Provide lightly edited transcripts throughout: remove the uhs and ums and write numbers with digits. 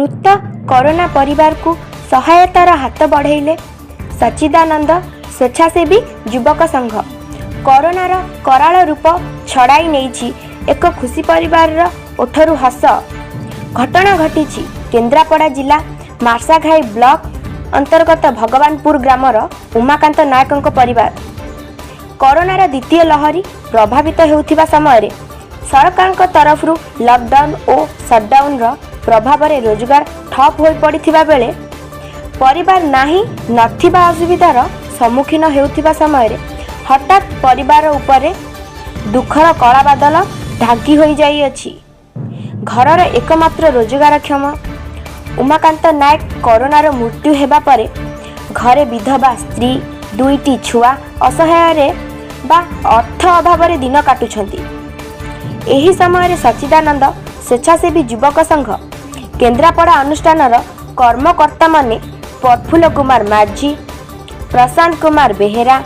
ମୃତ କରୋନା ପରିବାରକୁ ସହାୟତାର ହାତ ବଢ଼େଇଲେ ସଚ୍ଚିଦାନନ୍ଦ ସ୍ୱେଚ୍ଛାସେବୀ ଯୁବକ ସଂଘ। କରୋନାର କରାଳ ରୂପ ଛଡ଼ାଇ ନେଇଛି ଏକ ଖୁସି ପରିବାରର ଓଠରୁ ହସ। ଘଟଣା ଘଟିଛି କେନ୍ଦ୍ରାପଡ଼ା ଜିଲ୍ଲା ମାର୍ଶାଘାଇ ବ୍ଲକ ଅନ୍ତର୍ଗତ ଭଗବାନପୁର ଗ୍ରାମର ଉମାକାନ୍ତ ନାୟକଙ୍କ ପରିବାର। କରୋନାର ଦ୍ୱିତୀୟ ଲହରୀ ପ୍ରଭାବିତ ହେଉଥିବା ସମୟରେ ସରକାରଙ୍କ ତରଫରୁ ଲକଡାଉନ ଓ ସଟ୍ଡାଉନର ପ୍ରଭାବରେ ରୋଜଗାର ଠପ୍ ହୋଇପଡ଼ିଥିବା ବେଳେ ପରିବାର ନାହିଁ ନଥିବା ଅସୁବିଧାର ସମ୍ମୁଖୀନ ହେଉଥିବା ସମୟରେ ହଠାତ୍ ପରିବାର ଉପରେ ଦୁଃଖର କଳା ବାଦଲ ଢାଙ୍କି ହୋଇଯାଇଅଛି। ଘରର ଏକମାତ୍ର ରୋଜଗାରକ୍ଷମ ଉମାକାନ୍ତ ନାୟକ କରୋନାର ମୃତ୍ୟୁ ହେବା ପରେ ଘରେ ବିଧବା ସ୍ତ୍ରୀ, ଦୁଇଟି ଛୁଆ ଅସହାୟରେ ବା ଅର୍ଥ ଅଭାବରେ ଦିନ କାଟୁଛନ୍ତି। ଏହି ସମୟରେ ସଚ୍ଚିଦାନନ୍ଦ ସ୍ୱେଚ୍ଛାସେବୀ ଯୁବକ ସଂଘ କେନ୍ଦ୍ରାପଡ଼ା ଅନୁଷ୍ଠାନର କର୍ମକର୍ତ୍ତାମାନେ ପ୍ରଫୁଲ୍ଲ କୁମାର ମାଝୀ, ପ୍ରଶାନ୍ତ କୁମାର ବେହେରା,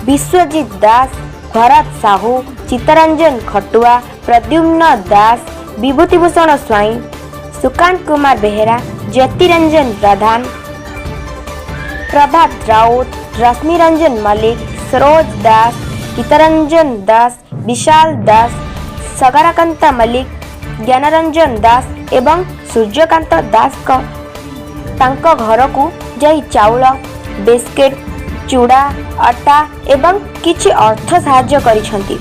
ବିଶ୍ୱଜିତ ଦାସ, ଭରତ ସାହୁ, ଚିତ୍ତରଞ୍ଜନ ଖଟୁଆ, ପ୍ରଦ୍ୟୁମ୍ନ ଦାସ, ବିଭୂତିଭୂଷଣ ସ୍ୱାଇଁ, ସୁକାନ୍ତ କୁମାର ବେହେରା, ଜ୍ୟୋତିରଞ୍ଜନ ପ୍ରଧାନ, ପ୍ରଭାତ ରାଉତ, ରଶ୍ମିରଞ୍ଜନ ମଲ୍ଲିକ, ସରୋଜ ଦାସ, ଗୀତରଞ୍ଜନ ଦାସ, ବିଶାଲ ଦାସ, ସଗରକାନ୍ତ ମଲ୍ଲିକ, ଜ୍ଞାନରଞ୍ଜନ ଦାସ ଏବଂ ସୂର୍ଯ୍ୟକାନ୍ତ ଦାସଙ୍କ ତାଙ୍କ ଘରକୁ ଯାଇ ଚାଉଳ, ବିସ୍କିଟ୍, ଚୁଡ଼ା, ଅଟା ଏବଂ କିଛି ଅର୍ଥ ସାହାଯ୍ୟ କରିଛନ୍ତି।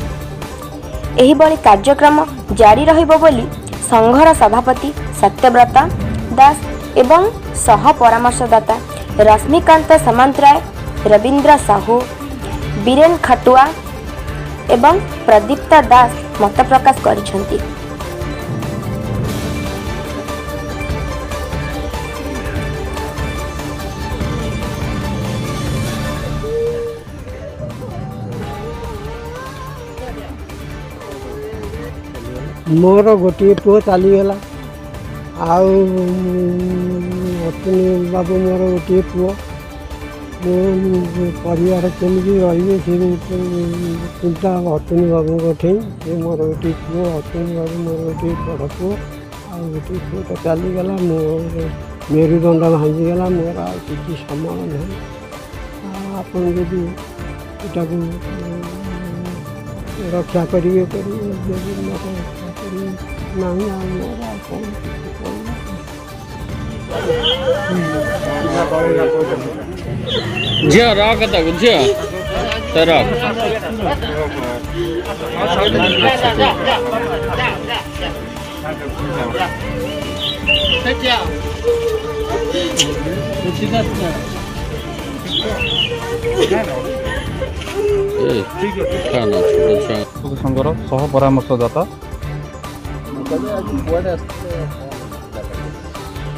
ଏହିଭଳି କାର୍ଯ୍ୟକ୍ରମ ଜାରି ରହିବ ବୋଲି ସଂଘର ସଭାପତି ସତ୍ୟବ୍ରତ ଦାସ ଏବଂ ସହ ପରାମର୍ଶଦାତା ରଶ୍ମିକାନ୍ତ ସାମନ୍ତରାୟ, ରବୀନ୍ଦ୍ର ସାହୁ, ବୀରେନ ଖଟୁଆ ଏବଂ ପ୍ରଦୀପ୍ତ ଦାସ ମତ ପ୍ରକାଶ କରିଛନ୍ତି। ମୋର ଗୋଟିଏ ପୁଅ ଚାଲିଗଲା, ଆଉ ଅଶ୍ୱିନୀ ବାବୁ ମୋର ଗୋଟିଏ ପୁଅ। ମୁଁ ପରିବାର କେମିତି ରହିବେ ସେ ଚିନ୍ତା ଅଶ୍ୱିନୀ ବାବୁଙ୍କ ଠେଇଁ। ସେ ମୋର ଗୋଟିଏ ପୁଅ, ଅଶ୍ୱିନୀ ବାବୁ ମୋର ଗୋଟିଏ ବଡ଼ ପୁଅ, ଆଉ ଗୋଟିଏ ପୁଅଟା ଚାଲିଗଲା। ମୋର ମେରୁଦଣ୍ଡ ଭାଙ୍ଗିଗଲା, ମୋର ଆଉ କିଛି ସମ୍ବଳ ନାହିଁ। ଆଉ ଆପଣ ଯଦି ଏଟାକୁ ରକ୍ଷା କରିବେ କରିବେ, ଯଦି ମୋତେ ରକ୍ଷା କରିବେ ନାହିଁ, ଆଉ ମୋର ଆଉ କ'ଣ କିଛି କହିବି। ଝିଅ ରଖ ତାକୁ, ଝିଅ ତ ରଖ। ଛୋଟ ସଂଘର ସହ ପରାମର୍ଶଦାତା।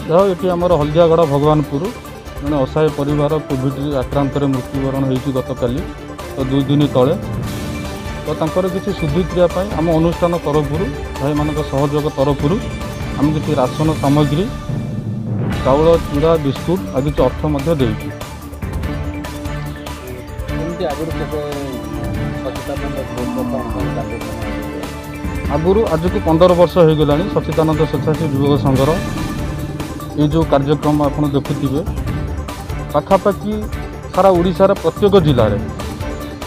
ଯାହା ଏଠି ଆମର ହଳଦିଆଗଡ଼ ଭଗବାନପୁର ଜଣେ ଅସହାୟ ପରିବାର କୋଭିଡ଼ ଆକ୍ରାନ୍ତରେ ମୃତ୍ୟୁବରଣ ହୋଇଛି ଗତକାଲି, ତ 2 ଦିନ ତଳେ। ତ ତାଙ୍କର କିଛି ଶୁଦ୍ଧିକ୍ରିୟା ପାଇଁ ଆମ ଅନୁଷ୍ଠାନ ତରଫରୁ, ଭାଇମାନଙ୍କ ସହଯୋଗ ତରଫରୁ ଆମେ କିଛି ରାସନ ସାମଗ୍ରୀ, ଚାଉଳ, ଚୁଡ଼ା, ବିସ୍କୁଟ ଆଉ କିଛି ଅର୍ଥ ମଧ୍ୟ ଦେଇଛୁ। ଆଗରୁ ଆଜକୁ 15 ବର୍ଷ ହୋଇଗଲାଣି ସଚ୍ଚିଦାନନ୍ଦ ସ୍ୱେଚ୍ଛାସେବୀ ଯୁବକ ସଂଘର ଏଇ ଯେଉଁ କାର୍ଯ୍ୟକ୍ରମ ଆପଣ ଦେଖୁଥିବେ, ପାଖାପାଖି ସାରା ଓଡ଼ିଶାର ପ୍ରତ୍ୟେକ ଜିଲ୍ଲାରେ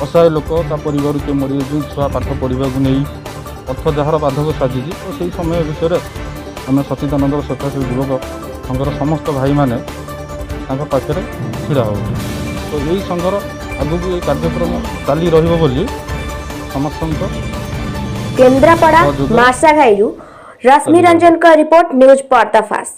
ଅସହାୟ ଲୋକ, ତା ପରିବାରରୁ କିଏ ମରିଯାଇଛି, ଛୁଆ ପାଠ ପଢ଼ିବାକୁ ନେଇ ଅର୍ଥ ଯାହାର ବାଧକ ସାଜିଛି, ତ ସେଇ ସମୟ ଭିତରେ ଆମେ ସଚ୍ଚିଦାନନ୍ଦ ସ୍ୱେଚ୍ଛାସେବୀ ଯୁବକ ସଂଘର ସମସ୍ତ ଭାଇମାନେ ତାଙ୍କ ପାଖରେ ଛିଡ଼ା ହେଉଛୁ। ତ ଏଇ ସଂଘର ଆଗକୁ ଏଇ କାର୍ଯ୍ୟକ୍ରମ ଚାଲି ରହିବ ବୋଲି ସମସ୍ତଙ୍କ କେନ୍ଦ୍ରାପଡ଼ା ମାର୍ଶାଘାଇରୁ ରଶ୍ମିରଞ୍ଜନଙ୍କ ରିପୋର୍ଟ, ନ୍ୟୁଜ୍ ପର୍ଦ୍ଦାଫାଶ।